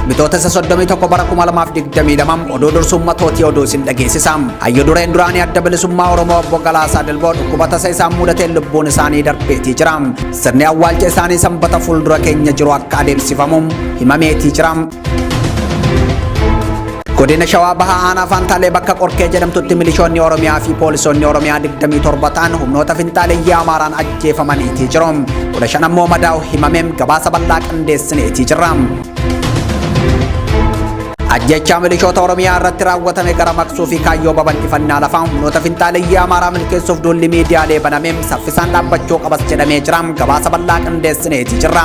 Bitootessa 31 bara 2022 oduu dursuun matootii oduu isin dhageessisa. Hayyu dureen duraanii adda bilisummaa Oromoo obbo Galaasaa Dilboo dhukkuba tasa isaan mudateen lubbuun isaanii darbeetii jira. Sirni awwaalcha isaanii sanbata fuuldura keenya jiru akka adeemsifamu himameetii jira. Godina Shawaa Bahaa Aanaa Faantaalee bakka Qorkee jedhamtutti milishoonni Oromiyaa fi poolisoonni Oromiyaa 27 ta'an humnoota finxaaleeyyii Amaaraan ajjeefamaniitii jiru. 15 ammoo madaa'u himamee gabaasa bal'aa qindeessineetii jirra. Ajjechaa milishoota Oromiyaa irratti raawwatame gara maqsuu fi kaayyoo babal'ifannaa lafaa humnoota finxaaleeyyii Amaaraa milkeessuuf duulli miidiyaalee baname saffisaan dhaabbachuu qabas jedhamee jira. Gabaasa bal'aa qindeessineetii jirra.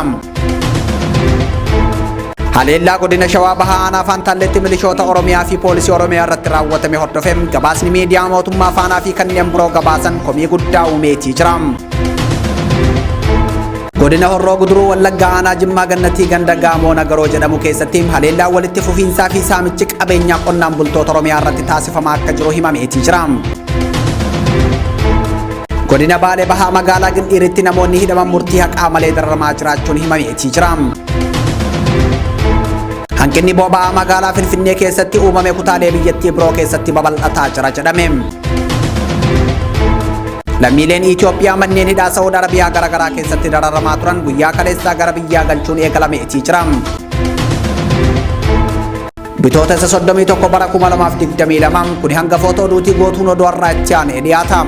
Haleellaa godina Shawaa Bahaa Aanaa Faantaalleetti milishoota Oromiyaa fi poolisii Oromiyaa irratti raawwatame hordofee gabaasni miidiyaa mootummaa Faanaa fi kanneen biroo gabaasan komii guddaa uumeetii jira. Godina Horroo Guduruu Wallaggaa Aanaa Jimmaa Gannatii ganda Gaamoo Nagaroo jedhamu keessatti haleellaa walitti fufiinsaa fi saamichi qabeenyaa qonnaan bultoota Oromiyaa irratti taasifamaa akka jiru himameetii jira. Godina Baalee Bahaa magaalaa Gindhiiritti namoonni hidhaman murtii haqaa malee dararamaa jiraachuun himameetii jira. Hanqinni boba'aa magaalaa Finfinnee keessatti uumame kutaalee biyyattii biroo keessatti babal'ataa jira jedhame. Lammiileen Itoophiyaa manneen hidhaa Sa'uud Arabiyaa garaagaraa keessatti dararamaa turan guyyaa kaleessaa gara biyyaa galchuun eegalameetii jira. Bitootessa 31 bara 2022 kuni hangafoota oduutii gootuun oduu har'aa itti aanee dhiyaata.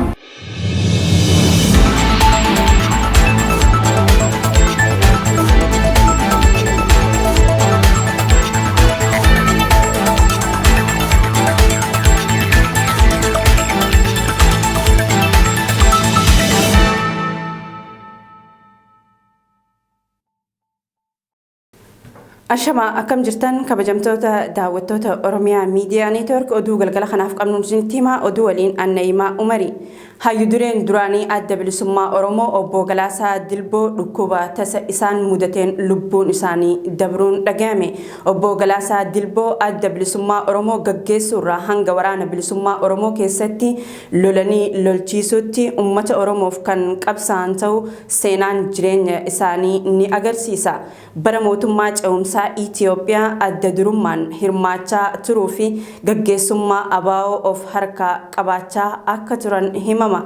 Ashamaa akkam jirtan kabajamtoota daawwattoota Oromiyaa Miidiyaa Neetwork oduu galgala kanaaf qabnu isinitti himaa oduu waliin Anna'imaa Umarii. Hayyu dureen duraanii adda bilisummaa Oromoo obbo Galaasaa Dilboo dhukkuba tasa isaan mudateen lubbuun isaanii dabruun dhagahame. Obbo Galaasaa Dilboo adda bilisummaa Oromoo gaggeessuurraa hanga waraana bilisummaa Oromoo keessatti lolanii lolchiisuutti uummata Oromoof kan qabsaa'an ta'uu seenaan jireenya isaanii ni agarsiisa. Bara mootummaa ce'umsaa Itiyoophiyaa adda durummaan hirmaachaa turuu fi gaggeessummaa ABO of harkaa qabaachaa akka turan himama.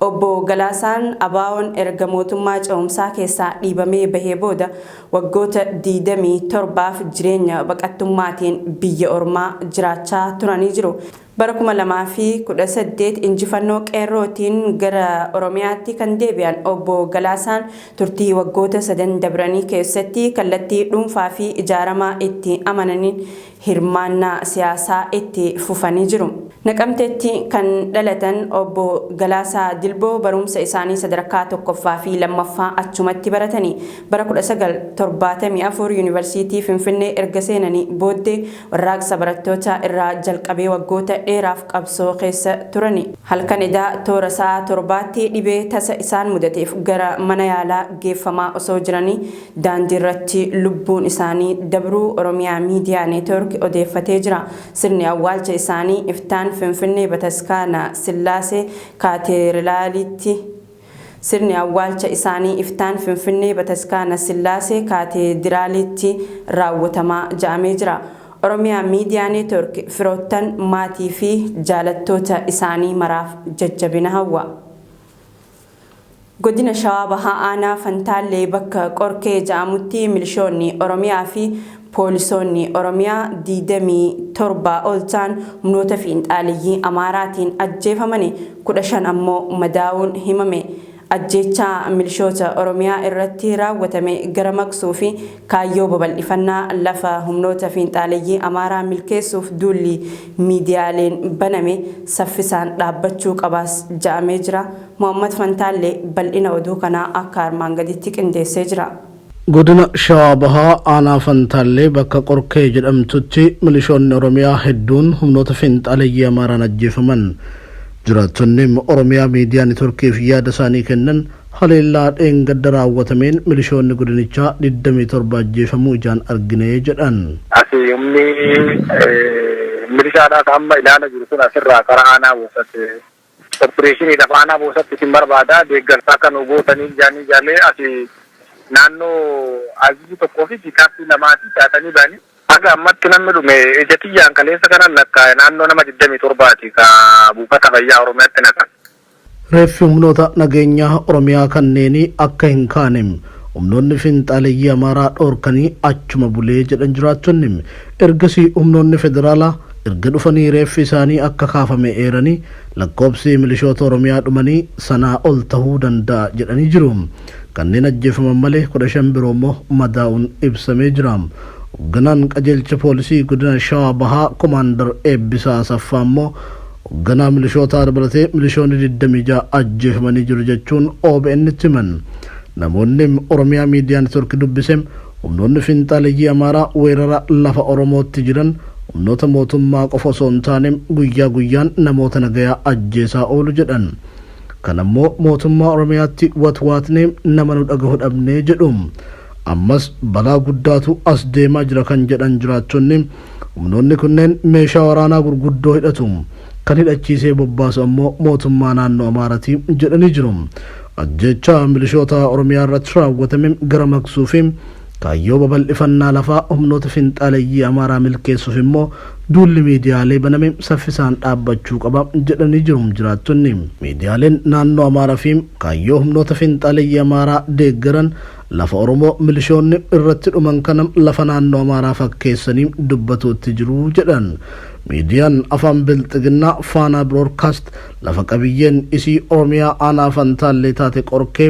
Obbo Galaasaan ABOn erga mootummaa ce'umsaa keessaa dhiibamee bahee booda waggoota 27f jireenya baqattummaatiin biyya ormaa jiraachaa turanii jiru. Bara 2018 injifannoo qeerrootiin gara Oromiyaatti kan deebi'an obbo Galaasaan turtii waggoota sadan dabranii keessatti kallattii dhuunfaa fi ijaaramaa itti amananiin hirmaannaa siyaasaa itti fufanii jiru. Naqamteetti kan dhalatan obbo Galaasaa Dilboo barumsa isaanii sadarkaa tokkoffaa fi lammaffaa achumatti baratanii bara 1974 Yuunivarsiitii Finfinnee erga seenanii booddee warraaqsa barattootaa irraa jalqabee waggoota dheeraaf qabsoo keessa turani. Halkan edaa toora sa'a torbaatti dhibee tasa isaan mudateef gara mana yaalaa geeffamaa osoo jiranii daandiirratti lubbuun isaanii dabruu Oromiyaa Miidiyaa Neetwork odeeffatee jira. Sirni awwaalcha isaanii iftaan Finfinnee Bataskaana Sillaasee Kaateerilaalitti Sirni awwaalcha isaanii iftaan Finfinnee Bataskaana Sillaasee Kaateediraalitti raawwatamaa ja'amee jira. Oromiyaa Miidiyaa Neetwork firoottan, maatii fi jaalattoota isaanii maraaf jajjabina hawwa. Godina Shawaa Bahaa Aanaa Fantaallee bakka Qorkee ja'amutti milishoonni Oromiyaa fi poolisoonni Oromiyaa 27 ol ta'an humnoota fiinxaaleyyii Amaaraatiin ajjeefamani 15 ammoo madaa'uun himame. Ajjeechaa milishoota Oromiyaa irratti raawwatame gara maqsuu fi kaayyoo babal'ifannaa lafa humnoota fiinxaaleyyii Amaaraa milkeessuuf duulli miidiyaaleen baname saffisaan dhaabbachuu qabaas ja'amee jira. Mohammad Fantaallee bal'ina oduu kanaa akka armaan gaditti qindeessee jira. Godina Shawaa Bahaa Aanaa Fantaallee bakka Qorkee jedhamtutti milishoonni Oromiyaa hedduun humnoota finxaaleyyii Amaaraan ajjeefaman. Jiraattonni Oromiyaa Miidiyaa Neetworkiif yaada isaanii kennan haleellaa dheengadda raawwatameen milishoonni godinichaa 27 ajjeefamuu ijaan argine jedhan. Asi humni milishaadhaa ka amma ilaala jiru kun asirraa karaa aanaa Boosat Oppireeshiniidhaaf aanaa Boosatti isin barbaada deeggarsa akka nu gootaniif jaanii jaalee asi naannoo Azizii tokkoo fi piikaappii lamaati fe'atanii ba'anii. Haga ammatti namni dhume ija tiyyaan kaleessa kanan lakkaa'e naannoo nama 27ti ka buufata fayyaa Oromiyaatti naqan. Reeffi humnoota nageenyaa Oromiyaa kanneenii akka hin kaane humnoonni finxaaleyyii Amaaraa dhoorkanii achuma bulee jedhan jiraattonni. Ergasii humnoonni federaalaa erga dhufanii reeffi isaanii akka kaafame eeranii lakkoobsi milishoota Oromiyaa dhumanii sanaa ol tahuu danda'a jedhanii jiru. Kanneen ajjeefaman malee 15 biroo immoo madaa'uun ibsamee jira. Hogganaan qajeelcha poolisii godina Shawaa Bahaa Komaandar Eebbisaa Asaffaa immoo hogganaa milishootaa dabalatee milishoonni 26 ajjeefamanii jiru jechuun OBN'tti himan. Namoonni Oromiyaa Miidiyaa Neetwork dubbise humnoonni finxaaleyyii Amaaraa weerara lafa Oromootti jiran humnoota mootummaa qofa osoo hin taane guyyaa guyyaan namoota nagayaa ajjeesaa oolu jedhan. Kana immoo mootummaa Oromiyaatti watwaatnee nama nu dhagahu dhabnee jedhu. Ammas balaa guddaatu as deemaa jira kan jedhan jiraattonni humnoonni kunneen meeshaa waraanaa gurguddoo hidhatu. Kan hidhachiisee bobbaasu ammoo mootummaa naannoo Amaarati jedhanii jiru. Ajjeechaa milishoota Oromiyaa irratti raawwatame gara maqsuu fi kaayyoo babal'ifannaa lafaa humnoota finxaaleyyii Amaaraa milkeessuuf immoo duulli miidiyaalee baname saffisaan dhaabbachuu qaba jedhanii jiru jiraattonni. Miidiyaaleen naannoo Amaaraa fi kaayyoo humnoota finxaaleyyii Amaaraa deeggaran lafa Oromoo milishoonni irratti dhuman kana lafa naannoo Amaaraa fakkeessanii dubbatuutti jiru jedhan. Miidiyaan afaan Bilxiginnaa Faanaa Biroodkaast lafa qabiyyeen isii Oromiyaa aanaa Fantaallee taate Qorkee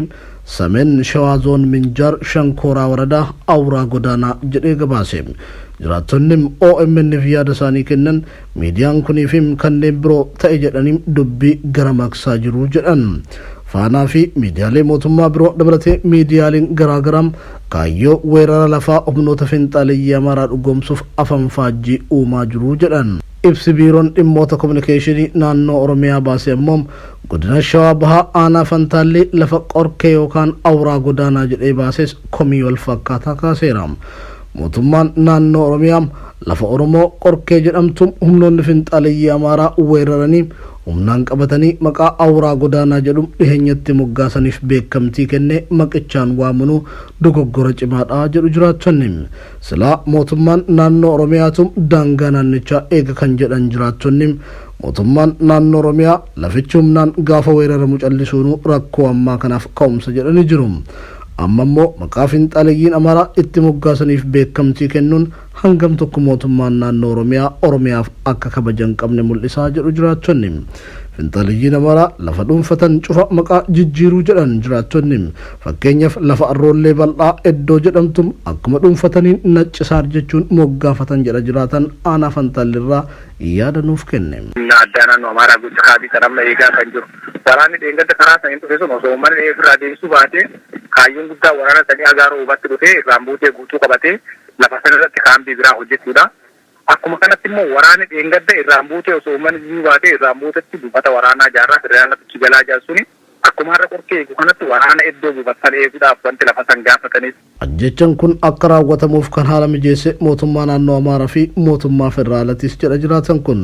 Sameen Shawaa Zoon Minjaar Shankooraa Waradaa Awuraa Godaanaa jedhee gabaase. Jiraattonni OMN'f yaada isaanii kennan miidiyaan kunii fi kanneen biroo ta'e jedhanii dubbii gara maqsaa jiru jedhan. Faanaa fi miidiyaalee mootummaa biroo dabalatee miidiyaaleen garaagaraa kaayyoo weerara lafaa humnoota finxaaleyyii Amaaraa dhugoomsuuf afaan faajjii uumaa jiru jedhan. Ibsi biiroon dhimmoota kominikeeshinii naannoo Oromiyaa baase ammoo godina Shawaa Bahaa aanaa Fantaallee lafa Qorkee yookaan Awuraa Godaanaa jedhee baases komii wal fakkaataa kaaseera. Mootummaan naannoo Oromiyaa lafa Oromoo Qorkee jedhamtu humnoonni finxaaleyyii Amaaraa weeraranii humnaan qabatanii maqaa Awuraa Godaanaa jedhu dhiheenyatti moggaasaniif beekamtii kennee maqichaan waamunuu dogoggora cimaadha jedhu jiraattonni. Silaa mootummaan naannoo Oromiyaatu daangaa naannichaa eega kan jedhan jiraattonni mootummaan naannoo Oromiyaa lafichi humnaan gaafa weeraramu callisuunuu rakkoo ammaa kanaaf ka'umsa jedhanii jiru. Amma immoo maqaa finxaaleyyiin Amaaraa itti moggaasaniif beekamtii kennuun hangam tokko mootummaan naannoo Oromiyaa Oromiyaaf akka kabaja hin qabne mul'isaa jedhu jiraattonni. Finxaaleyyiin Amaaraa lafa dhuunfatan cufa maqaa jijjiiruu jedhan jiraattonni. Fakkeenyaaf lafa Arroollee bal'aa iddoo jedhamtu akkuma dhuunfataniin Naccisaar jechuun moggaafatan jedha jiraatan aanaa Fantaalleerraa yaada nuuf kenne. Humna addaa naannoo Amaaraa gocha kaabii kan amma eegaa kan jiru. Waraanni dheengadda karaa saniin dhufe sun osoo uummanni dhee ofirraa deebisuu baatee kaayyoon guddaa waraana sanii Agaaroo Uubatti dhufee irraan buutee guutuu qabatee lafa sana irratti kaambii biraa hojjechuudha. Akkuma kanatti immoo waraanni dheengadda irraan buutee osoo uummanni diduu baatee irraan buutetti buufata waraanaa jaarraa federaalatti achi galaa jiran suni akkuma har'a qorkee eegu kanatti waraana iddoo buufata sana eeguudhaaf wanti lafa san gaafatanis. Ajjeechaan kun akka raawwatamuuf kan haala mijeesse mootummaa naannoo Amaaraa fi mootummaa federaalatis jedha jiraatan kun.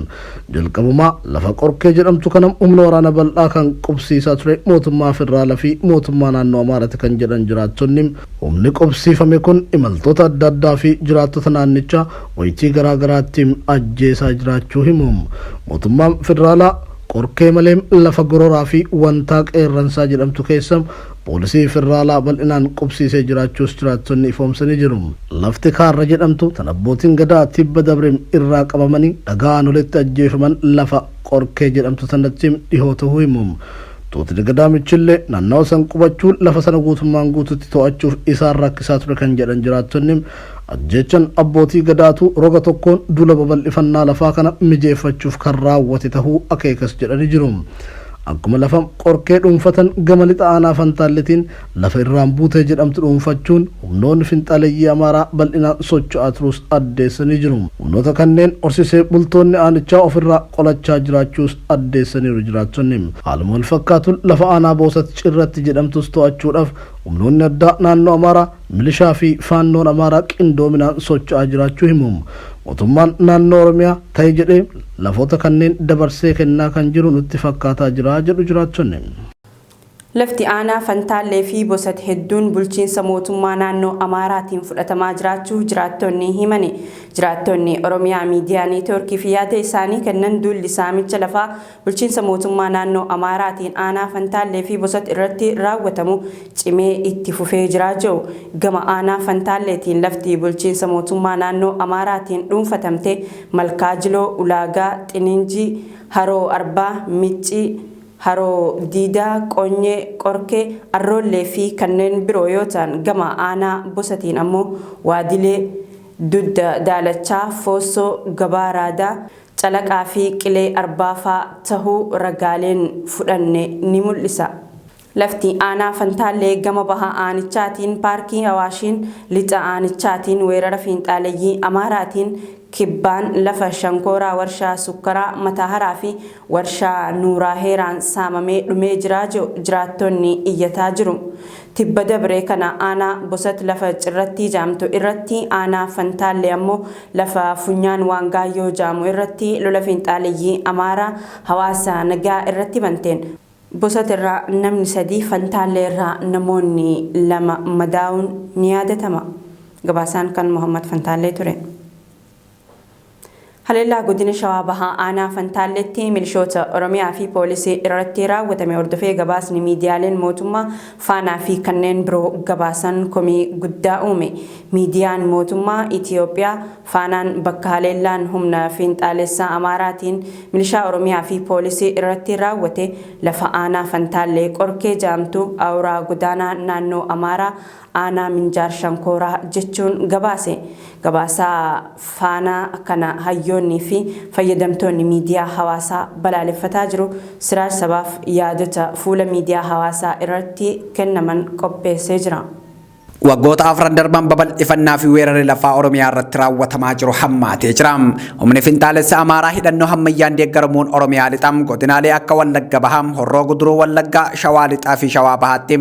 Jalqabumaa lafa Qorkee jedhamtu kana humna waraana bal'aa kan qubsiisaa ture mootummaa federaalaa fi mootummaa naannoo Amaarati kan jedhan jiraattonni humni qubsiifame kun imaltoota adda addaa fi jiraattota naannichaa wayitii garaa garaatti ajjeesaa jiraachuu himu. Mootummaan federaalaa Qorkee malee lafa Gororaa fi Wantaa Qeerransaa jedhamtu keessa poolisii federaalaa bal'inaan qubsiisee jiraachuus jiraattonni ifoomsanii jiru. Lafti Kaarra jedhamtu tan abbootiin gadaa tibba dabre irraa qabamanii dhagaa Aanoleetti ajjeefaman lafa Qorkee jedhamtu tanatti dhihoo tahuu himu. Tuutni gadaa Michillee naannawa san qubachuun lafa sana guutummaan guututti to'achuuf isaan rakkisaa ture kan jedhan jiraattonni ajjeechan abbootii gadaatu roga tokkoon duula babal'ifannaa lafaa kana mijeeffachuuf kan raawwate tahuu akeekas jedhanii jiru. Akkuma lafa Qorkee dhuunfatan gama lixa aanaa Fantaalletiin lafa Irraan Buutee jedhamtu dhuunfachuun humnoonni finxaaleyyii Amaaraa bal'inaan socho'aa turuus addeessanii jiru. Humnoota kanneen horsiisee bultoonni aanichaa ofirraa qolachaa jiraachuus addeessaniiru jiraattonni. Haaluma walfakkaatuun lafa aanaa Boosat Cirratti jedhamtus to'achuudhaaf humnoonni addaa naannoo Amaaraa, milishaa fi Faannoon Amaaraa qindoominaan socho'aa jiraachuu himu. Mootummaan naannoo Oromiyaa ta'e jedhee lafoota kanneen dabarsee kennaa kan jiru nutti fakkaataa jira jedhu jiraattonni. Lafti aanaa Fantaallee fi Bosat hedduun bulchiinsa mootummaa naannoo Amaaraatiin fudhatamaa jiraachuu jiraattonni himani. Jiraattonni Oromiyaa Miidiyaa Neetwoorkiif yaada isaanii kennan duulli saamicha lafaa bulchiinsa mootummaa naannoo Amaaraatiin aanaa Fantaallee fi Bosat irratti raawwatamu cimee itti fufee jira jedhu. Gama aanaa Fantaalleetiin lafti bulchiinsa mootummaa naannoo Amaaraatiin dhuunfatamte Malkaa Jiloo, Ulaagaa, Xininjii, Haroo Arbaa, Miccii, Haroo Diidaa, Qonyee, Qorkee, Arroollee fi kanneen biroo yoo ta'an gama aanaa Bosatiin ammoo Waadilee, Dudda Daalachaa, Foossoo, Gabaa Raadaa, Calaqaa fi Qilee Arbaa faa tahuu ragaaleen fudhanne ni mul'isa. Lafti aanaa Fantaallee gama baha aanichaatiin Paarkii Awaashiin, lixa aanichaatiin weerara fiinxaaleyyii Amaaraatiin, Kibbaan lafa Shankooraa Warshaa Sukkaraa Mataaharaa fi Warshaa Nuuraa Heeraan saamamee dhumee jira jedhu jiraattonni iyyataa jiru. Tibba dabre kana aanaa Bosat lafa Cirrattii ja'amtu irratti, aanaa Fantaallee ammoo lafa Funyaan Waangaayyoo ja'amu irratti lola fiinxaaleyyii Amaaraa hawaasa nagaa irratti banteen Bosat irraa namni 3, Fantaallee irraa namoonni 2 madaa'uun ni yaadatama. Gabaasaan kan Mohaammad Fantaallee ture. Haleellaa Godina Shawaa Bahaa Aanaa Fantaalleetti milishoota Oromiyaa fi Poolisii irratti raawwatame hordofee gabaasni miidiyaaleen mootummaa Faanaa fi kanneen biroo gabaasan komii guddaa uume. Miidiyaan mootummaa Itiyoophiyaa Faanaan bakka haleellaan humna fiinxaalessaa Amaaraatiin milishaa Oromiyaa fi Poolisii irratti raawwate lafa Aanaa Fantaallee Qorkee ja'amtu Awuraa Godaanaa naannoo Amaaraa Aanaa Minjaar Shankooraa jechuun gabaase. Gabaasaa Faanaa kana hayyoonnii fi fayyadamtoonni miidiyaa hawaasaa balaaleffataa jiru. Siraaj Sabaaf yaadota fuula miidiyaa hawaasaa irratti kennaman qopheessee jira. Waggoota afran darban babal'ifannaa fi weerarri lafaa Oromiyaa irratti raawwatamaa jiru hammaatee jira. Humni finxaalessa Amaaraa hidhannoo hammayyaan deeggaramuun Oromiyaa lixa godinaalee akka Wallagga Bahaa, Horroo Guduruu Wallaggaa, Shawaa Lixaa fi Shawaa Bahaatti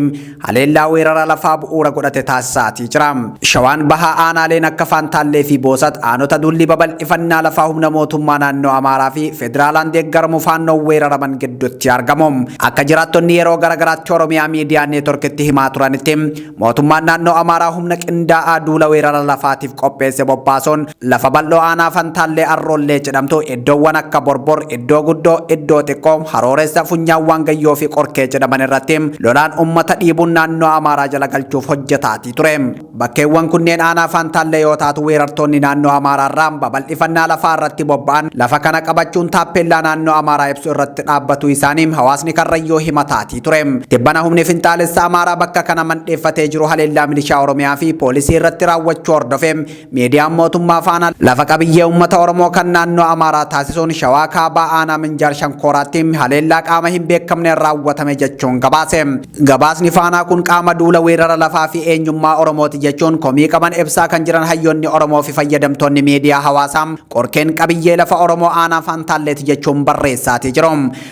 haleellaa weerara lafaa bu'uura godhate taasisaatii jira. Shawaan Bahaa aanaaleen akka Faantaallee fi Boosat aanota duulli babal'ifannaa lafaa humna mootummaa naannoo Amaaraa fi federaalaan deeggaramu faannoon weeraraman gidduutti argamu. Akka jiraattonni yeroo garagaraatti Oromiyaa Miidiyaa Neetworkitti himaa turanitti mootummaan naannoo Amaaraa humna qindaa'aa duula weerara lafaatiif qopheesse bobbaasuun lafa bal'oo aanaa Fantaallee Arroollee jedhamtu iddoowwan akka Borbor, Iddoo Guddoo, Iddoo Xiqqoo, Harooressa, Funyaan Waangayyoo fi Qorkee jedhaman irratti lolaan uummata dhiibuun naannoo Amaaraa jala galchuuf hojjetaatii ture. Bakkeewwan kunneen aanaa Fantaallee yoo taatu weerartoonni naannoo Amaaraa irraa babal'ifannaa lafaa irratti bobba'an lafa kana qabachuun taappeellaa naannoo Amaaraa ibsu irratti dhaabbatuu isaanii hawaasni Karrayyuu himataatii ture. Tibbana humni finxaalessa Amaaraa bakka kana mandheeffatee jiru haleellaa milishaa Oromiyaa fi poolisii irratti raawwachuu hordofee miidiyaan mootummaa Faanaa lafa qabiyyee uummata Oromoo kan naannoo Amaaraa taasisuun Shawaa Kaabaa aanaa Minjaar Shankooraatti haleellaa qaama hin beekamneen raawwatame jechuun gabaase. Gabaasni Faanaa kun qaama duula weerara lafaa fi eenyummaa Oromooti jechuun komii qaban ibsaa kan jiran hayyoonni Oromoo fi fayyadamtoonni miidiyaa hawaasaa qorkeen qabiyyee lafa Oromoo aanaa Fantaalleeti jechuun barreessaatii jiru.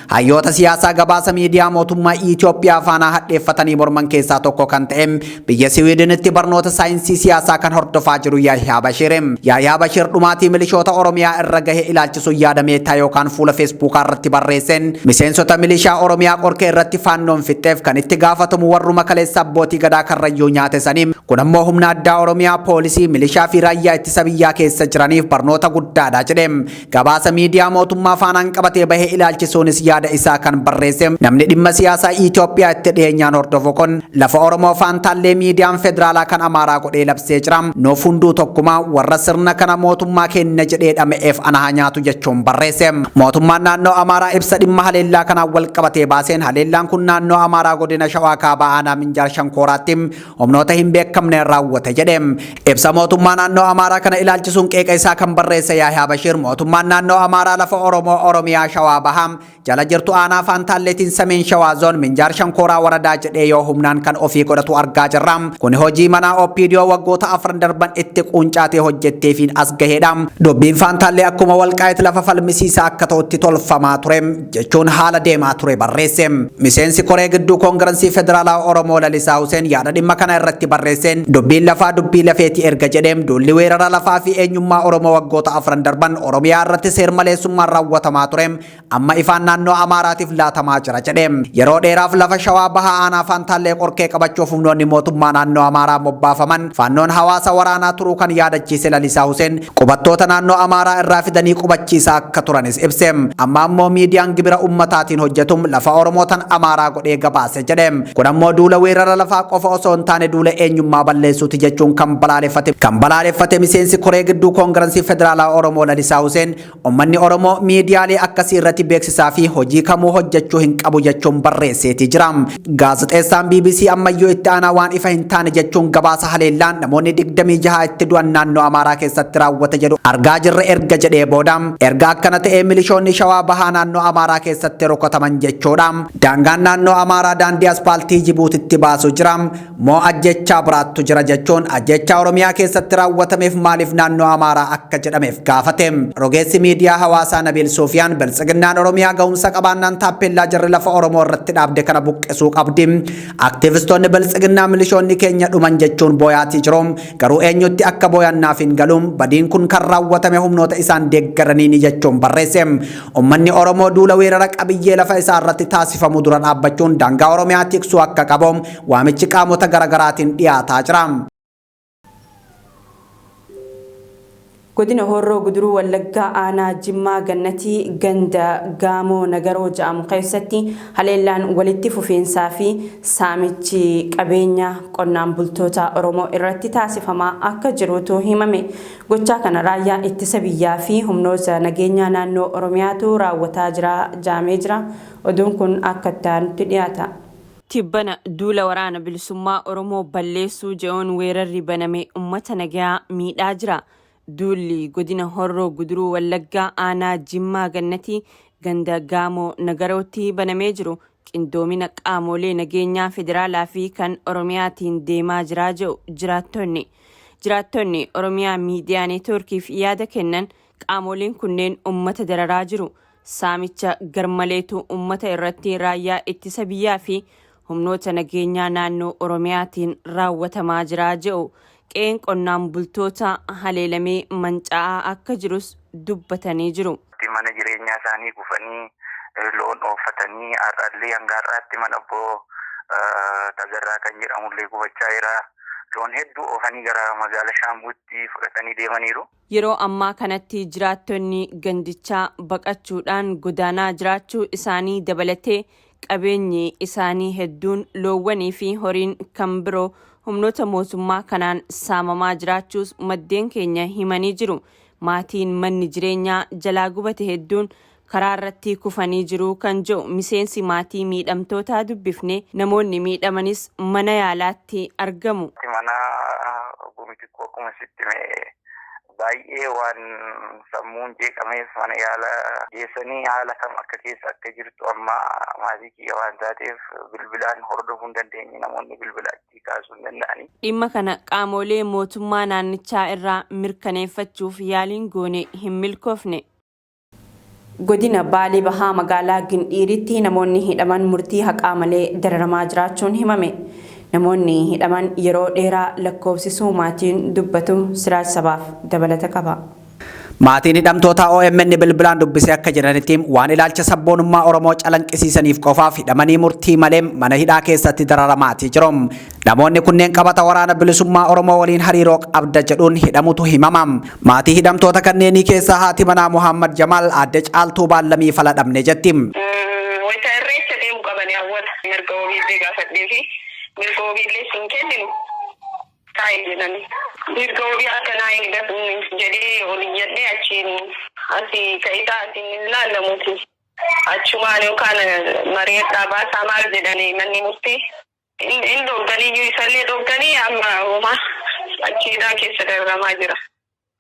Hayyoota siyaasaa gabaasa miidiyaa mootummaa Itoophiyaa Faanaa hadheeffatanii morman keessaa tokko kan ta'e biyya Siwiidinitti barnoota saayinsii siyaasaa kan hordofaa jiru Yaahiyaa Bashiir. Yaahiyaa Bashiir dhumaatii milishoota Oromiyaa irra gahe ilaalchisuun yaada meetaa yookaan fuula Feesbuukaa irratti barreesseen miseensota milishaa Oromiyaa qorkee irratti faannoon fixxeef kan itti gaafatamu warruma kaleessa abbootii gadaa Karrayyuu nyaate sanii. Kun ammoo humna addaa Oromiyaa, poolisii, milishaa fi raayyaa ittisa biyyaa keessa jiraniif barnoota guddaadha jedhe. Gabaasa miidiyaa mootummaa Faanaan qabatee bahe ilaalchisuunis yaada isaa kan barreesse namni dhimma siyaasaa Itoophiyaa itti dhiyeenyaan hordofu kun lafa Oromoo Faantaallee miidiyaan federaalaa kan Amaaraa godhee labsee jira. Nuuf hunduu tokkuma warra sirna kana mootummaa kenna jedhee dhama'eef ana haa nyaatu jechuun barreesse. Mootummaan naannoo Amaaraa ibsa dhimma haleellaa kanaan wal qabatee baaseen haleellaan kun naannoo Amaaraa godina Shawaa Kaabaa aanaa Minjaar Shankooraatti humnoota hin beekamneen raawwate jedhe. Ibsa mootummaa naannoo Amaaraa kana ilaalchisuun qeeqa isaa kan barreesse Yaahiyaa Bashiir mootummaan naannoo Amaaraa lafa Oromoo Oromiyaa Shawaa Bahaa jala jirtu aanaa Faantaalleetiin Sameen Shawaa Zoon Minjaar Shankooraa Waradaa jedhee yoo humnaan kan ofii godhatu argaa jirra. Kun Kun hojii manaa OPDO waggoota afran darban itti quuncaatee hojjetteefiin as gaheedha. Dubbiin Faantaallee akkuma Walqaayit lafa falmisiisaa akka ta'utti tolfamaa ture jechuun haala deemaa ture barreesse. Miseensi koree gidduu Koongirensii Federaalaa Oromoo Lalisaa Huseen yaada dhimma kana irratti barreesseen dubbiin lafaa dubbii lafeeti erga jedheem duulli weerara lafaa fi eenyummaa Oromoo waggoota afran darban Oromiyaa irratti seer-maleessummaan raawwatamaa ture amma ifaan naannoo Amaaraatiif laatamaa jira jedhe. Yeroo dheeraaf lafa Shawaa Bahaa aanaa Faantaallee Qorkee qabachuuf humnoonni mootummaa naannoo Amaaraa mobbaafaman Faannoon hawaasa waraanaa turuu kan yaadachiise Lalisaa Huseen qubattoota naannoo Amaaraa irraa fidanii qubachiisaa akka turanis ibse. Amma ammoo miidiyaan gibira ummataatiin hojjetum lafa Oromoo tan Amaaraa godhee gabaase jedhe. Kun ammoo duula weerara lafaa qofa osoo hin taane duula eenyummaa balleessuuti jechuun kan balaaleffate kan balaaleffate miseensi koree gidduu Koongirensii Federaalaa Oromoo Lalisaa Huseen Ummanni Oromoo miidiyaalee akkasii irratti beeksisaa fi hojii kamuu hojjechuu hin qabu jechuun barreesseetii jira. Gaazexeessaan BBC ammayyuu itti aanaa waan ifa hin taane jechuun gabaasa haleellaan namoonni 26 itti du'an naannoo Amaaraa keessatti raawwate jedhu argaa jirra erga jedhee booda erga akkana ta'ee milishoonni Shawaa Bahaa naannoo Amaaraa keessatti rukutaman jechuudha. Daangaan naannoo Amaaraa daandii aspaaltii Jibuutitti baasu jira. Moo ajjeechaa biraattu jira jechuun ajjeechaa Oromiyaa keessatti raawwatameef maaliif naannoo Amaaraa akka jedhameef gaafate. Rogeessi miidiyaa hawaasaa Nabiil Suufiyaan Biltsiginnaan Oromiyaa gahumsa qabaannaan taappeellaa jarri lafa Oromoo irratti dhaabde kana buqqisuu qabdi. Aktiivistoonni Biltsiginnaa milishoonni keenya dhuman jechuun booyaatii jiru. Garuu eenyutti akka booyan naaf hin galu. Badiin kun kan raawwatame humnoota isaan deeggaraniini jechuun barreesse. Ummanni Oromoo duula weerara qabiyyee lafa isaa irratti taasifamu dura dhaabbachuun daangaa Oromiyaa tiksuu akka qabu waamichi qaamota garagaraatiin dhiyaataa jira. Godina Horroo Guduruu Wallaggaa Aanaa Jimmaa Gannatii ganda Gaamoo Nagaroo ja'amu keessatti haleellaan walitti fufiinsaa fi saamichi qabeenya qonnaan bultoota Oromoo irratti taasifamaa akka jirutu himame. Gochaa kana raayyaa ittisa biyyaa fi humnoota nageenyaa naannoo Oromiyaatu raawwataa jira ja'amee jira. Oduun kun akka itti aanutti dhiyaata. Tibbana duula Waraana Bilisummaa Oromoo balleessuu je'uun weerarri baname ummata nagayaa miidhaa jira. Duulli Godina Horroo Guduruu Wallaggaa Aanaa Jimmaa Gannatii ganda Gaamoo Nagarootti banamee jiru qindoomina qaamoolee nageenyaa federaalaa fi kan Oromiyaatiin deemaa jira je'u jiraattonni. Jiraattonni Oromiyaa Miidiyaa Neetwoorkiif yaada kennan qaamooleen kunneen ummata dararaa jiru. Saamicha garmaleetu ummata irratti raayyaa ittisa biyyaa fi humnoota nageenyaa naannoo Oromiyaatiin raawwatamaa jira je'u. Qe'een qonnaan bultoota haleelamee manca'aa akka jirus dubbatanii jiru. Mana jireenyaa isaanii kufanii loon ooffatanii har'allee hanga har'aatti mana obbo Tagarraa kan jedhamullee gubachaa jira. Loon hedduu oofanii gara magaala Shaambuutti fudhatanii deemaniiru. Yeroo ammaa kanatti jiraattonni gandichaa baqachuudhaan godaanaa jiraachuu isaanii dabalatee qabeenyi isaanii hedduun loowwanii fi horiin kan biroo humnoota mootummaa kanaan saamamaa jiraachuus maddeen keenya himanii jiru. Maatiin manni jireenyaa jalaa gubate hedduun karaa irratti kufanii jiru kan jedhu miseensi maatii miidhamtootaa dubbifne, namoonni miidhamanis mana yaalaatti argamu. Mana obbo Mitikkuu akkuma sitti hime baay'ee waan sammuun jeeqameef mana yaala geessanii haala kam akka keessa akka jirtu amma maatii kiyya waan taateef bilbilaan hordofuu hin dandeenye namoonni bilbila achii kaasuu hin danda'ani. Dhimma kana qaamoolee mootummaa naannichaa irraa mirkaneeffachuuf yaaliin goone hin milkoofne. Godina Baalee Bahaa magaalaa Gindhiiritti namoonni hidhaman murtii haqaa malee dararamaa jiraachuun himame. Namoonni hidhaman yeroo dheeraa lakkoofsisuu maatiin dubbatu Siraaj Sabaaf dabalata qaba. Maatiin hidhamtootaa OMN bilbilaan dubbise akka jedhanitti waan ilaalcha sabboonummaa Oromoo calanqisiisaniif qofaaf hidhamanii murtii malee mana hidhaa keessatti dararamaati jiru. Namoonni kunneen qabata Waraana Bilisummaa Oromoo waliin hariiroo qabda jedhuun hidhamutu himama. Maatii hidhamtoota kanneenii keessaa haati manaa Mohaammad Jamaal aadde Caaltuu Baallamii fala dhabne jetti. Wayita irreecha deemu qabani awwala mirga wabiillee gaafadheefi mirga wabiillee siin kenninu taa'i jedhani. Mirga wabii akka naa eegdan jedhee ol iyyadhee achiin asi ka'itaa asiin hin laallamuuti. Achumaan yookaan mari'adhaa baasaa maal jedhani manni murtii. In dhoogganiyyuu isallee dhogganii amma homaa achi hidhaa keessa dararamaa jira.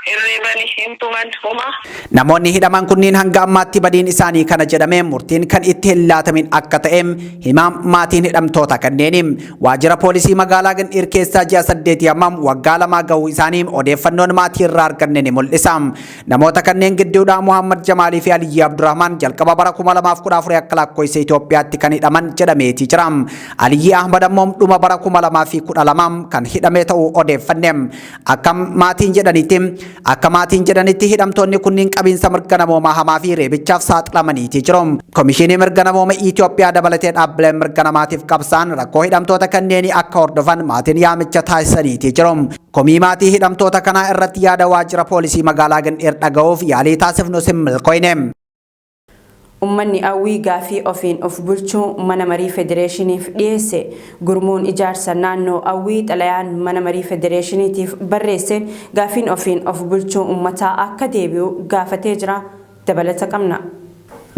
Hin reebani, hin tuman, homaa. Namoonni hidhaman kunniin hanga ammaatti badiin isaanii kana jedhamee murtiin kan itti hin laatamin akka ta'e himaa maatiin hidhamtoota kanneeni. Waajjira poolisii magaalaa Gindhiir keessaa ji'a saddeetii amma waggaa lamaa gahuu isaanii odeeffannoon maatii irraa arganne ni mul'isa. Namoota kanneen gidduudhaa Muhammad Jamaalii fi Aliyyii Abdurrahmaan jalqaba bara 2014 akka lakkoofsa Itoophiyaatti kan hidhaman jedhameeti jira. Aliyyii Ahmad ammoo dhuma bara 2012 kan hidhame ta'uu odeeffanne. Akka maatiin jedhanitti hidhamtoonni kunniin qabiinsa mirga namoomaa hamaa fi reebichaaf saaxilamaniiti jiru. Komishinii mirga namooma Itoophiyaa dabalatee dhaabbileen mirga namaatiif qabsaan rakkoo hidhamtoota kanneenii akka hordofan maatiin yaamicha taasisaniiti jiru. Komii maatii hidhamtoota kanaa irratti yaada waajjira poolisii magaalaa Gindhiir dhaga'uuf yaalii taasifnus hin milkoofne. Ummanni Awwii gaafii ofiin of bulchuu mana marii federeeshiniif dhiyeesse. Gurmuun ijaarsa naannoo Awwii xalayaan mana marii federeeshiniitiif barreesseen gaafiin ofiin of bulchuu ummataa akka deebi'u gaafatee jira. Dabalata qabna.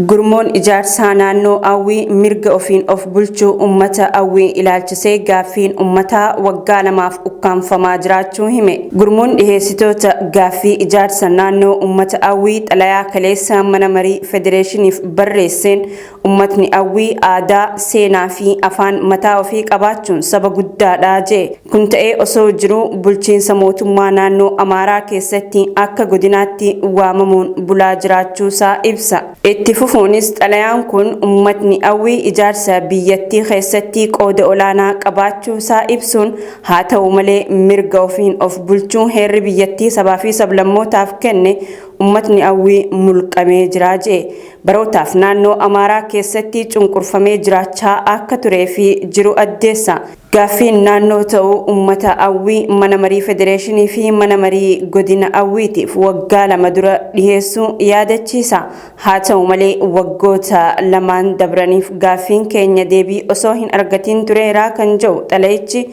Gurmuun ijaarsaa naannoo Awwii mirga ofiin of bulchuu ummata Awwii ilaalchisee gaaffiin ummataa waggaa lamaaf ukkaamfamaa jiraachuu hime. Gurmuun dhiheessitoota gaaffii ijaarsa naannoo ummata Awwii xalayaa kaleessa mana marii federeeshiniif barreesseen ummatni Awwii aadaa, seenaa fi afaan mataa ofii qabaachuun saba guddaadha jee. Kun ta'ee osoo jiruu bulchiinsa mootummaa naannoo Amaaraa keessatti akka godinaatti waamamuun bulaa jiraachuusaa ibsa. Itti fufuunis xalayaan kun ummatni Awwii ijaarsa biyyattii keessatti qooda olaanaa qabaachuusaa ibsuun haa ta'u malee mirga ofiin of bulchuu heerri biyyattii sabaa fi sablammootaaf kenne ummatni Awwii mulqamee jira jee. Barootaaf naannoo Amaaraa keessatti cunqurfamee jiraachaa akka turee fi jiru addeessa. Gaaffiin naannoo ta'uu ummata Awwii mana marii federeeshinii fi mana marii godina Awwiitiif waggaa lama dura dhiheessuu yaadachiisa. Haa ta'u malee waggoota lamaan dabraniif gaaffiin keenya deebii osoo hin argatiin tureera kan jedhu xalayichi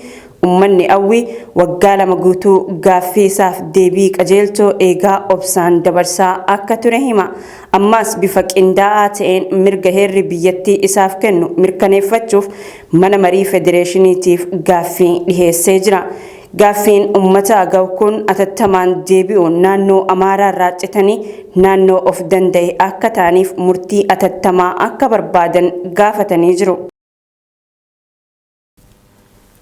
ummanni Awwii waggaa lama guutuu gaaffii isaaf deebii qajeeltoo eegaa obsaan dabarsaa akka ture hima. Ammaas bifa qindaa'aa ta'een mirga heerri biyyattii isaaf kennu mirkaneeffachuuf mana marii federeeshiniitiif gaaffii dhiheessee jira. Gaaffiin ummata Agaw kun atattamaan deebi'uun naannoo Amaaraa irraa citanii naannoo of danda'e akka ta'aniif murtii atattamaa akka barbaadan gaafatanii jiru.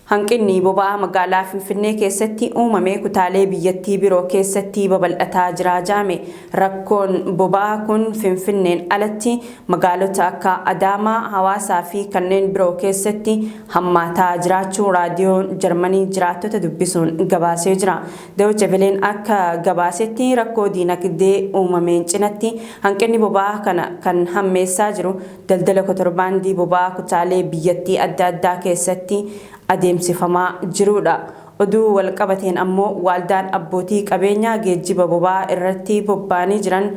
Hanqinni boba'aa magaalaa Finfinnee keessatti uumame kutaalee biyyattii biroo keessatti babal'ataa jira jedhame. Rakkoon boba'aa kun Finfinneen alatti magaalota akka Adaamaa, Hawaasaa fi kanneen biroo keessatti hammaataa jiraachuu raadiyoon Jarmanii jiraattota dubbisuun gabaasee jira. Deutsche Welleen akka gabaasetti rakkoo diinagdee uumameen cinatti hanqinni boba'aa kana kan hammeessaa jiru daldala kotorbaandii boba'aa kutaalee biyyattii adda addaa keessatti adeemsifamaa jirudha. Oduu walqabateen ammoo waaldaan abbootii qabeenyaa geejjiba boba'aa irratti bobba'anii jiran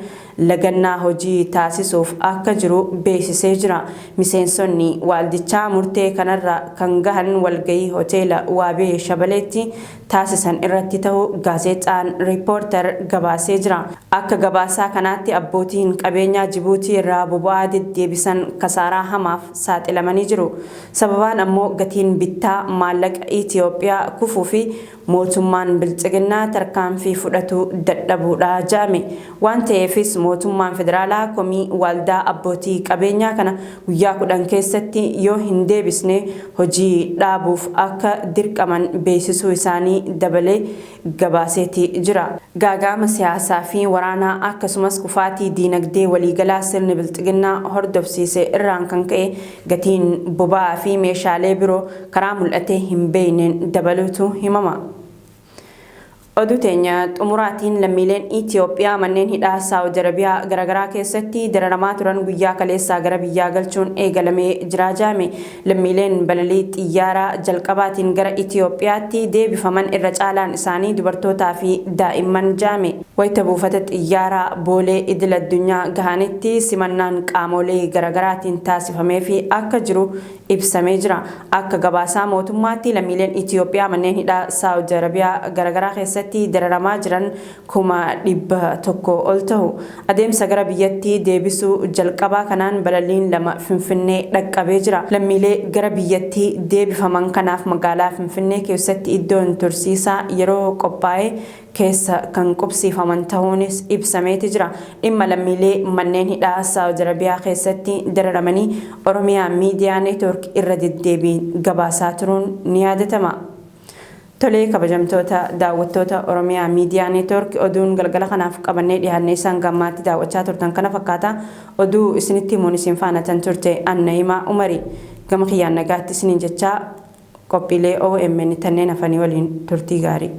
lagannaa hojii taasisuuf akka jiru beeksisee jira. Miseensonni waaldichaa murtee kanarra kan gahan walgahii hoteela Waabee Shabaleetti taasisan irratti ta'uu gaazexaan Riippoortar gabaasee jira. Akka gabaasaa kanaatti abbootiin qabeenyaa Jibuutii irraa boba'aa deddeebisan kasaaraa hamaaf saaxilamanii jiru. Sababaan ammoo gatiin bittaa maallaqa Itiyoophiyaa kufuu fi mootummaan biltsiginnaa tarkaanfii fudhatu dadhabuudha jedhame. Waan ta'eefis mootummaan federaalaa komii waldaa abbootii qabeenyaa kana guyyaa 10 keessatti yoo hin deebisne hojii dhaabuuf akka dirqaman beeksisuu isaanii dabalee gabaaseeti jira. Gaaga'ama siyaasaa fi waraanaa akkasumas kufaatii diinagdee waliigalaa sirni bilxiginnaa hordofsiise irraan kan ka'e gatiin boba'aa fi meeshaalee biroo karaa mul'atee hin beekneen dabaluutu himama. Oduu teenya xumuraatiin lammiileen Itiyoophiyaa manneen hidhaa Saawud Arabiyaa garaagaraa keessatti dararamaa turan guyyaa kaleessaa gara biyyaa galchuun eegalamee jira jedhame. Lammiileen balalii xiyyaaraa jalqabaatiin gara Itiyoophiyaatti deebifaman irra caalaan isaanii dubartootaa fi daa'imman jedhame. Wayita buufata xiyyaaraa Boolee idil addunyaa gahanitti simannaan qaamolee garaagaraatiin taasifameefi akka jiru ibsamee jira. Akka gabaasaa mootummaatti lammiileen Itiyoophiyaa manneen hidhaa Saawud Arabiyaa garaagaraa keessatti keessatti dararamaa jiran 100,000 ol ta'u. Adeemsa gara biyyattii deebisuu jalqabaa kanaan balalliin 2 Finfinnee dhaqqabee jira. Lammiilee gara biyyattii deebifaman kanaaf magaalaa Finfinnee keessatti iddoon tursiisaa yeroo qophaa'e keessa kan qubsiifaman tahuunis ibsameeti jira. Dhimma lammiilee manneen hidhaa Saawud Arabiyaa keessatti dararamanii Oromiyaa Miidiyaa Neetwoork irra deddeebiin gabaasaa turuun ni yaadatama. Tolee kabajamtoota daawwattoota Oromiyaa Miidiyaa Neetwoork oduun galgala kanaaf qabannee dhiyaannee isaan gammaatti daawwachaa turtan kana fakkaata. Oduu isinitti himuun isin faana tan turte Anna'imaa Umari. Gama kiyyaan nagaatti isiniin jechaa qophiilee OMN tanneen hafanii waliin turtii gaarii.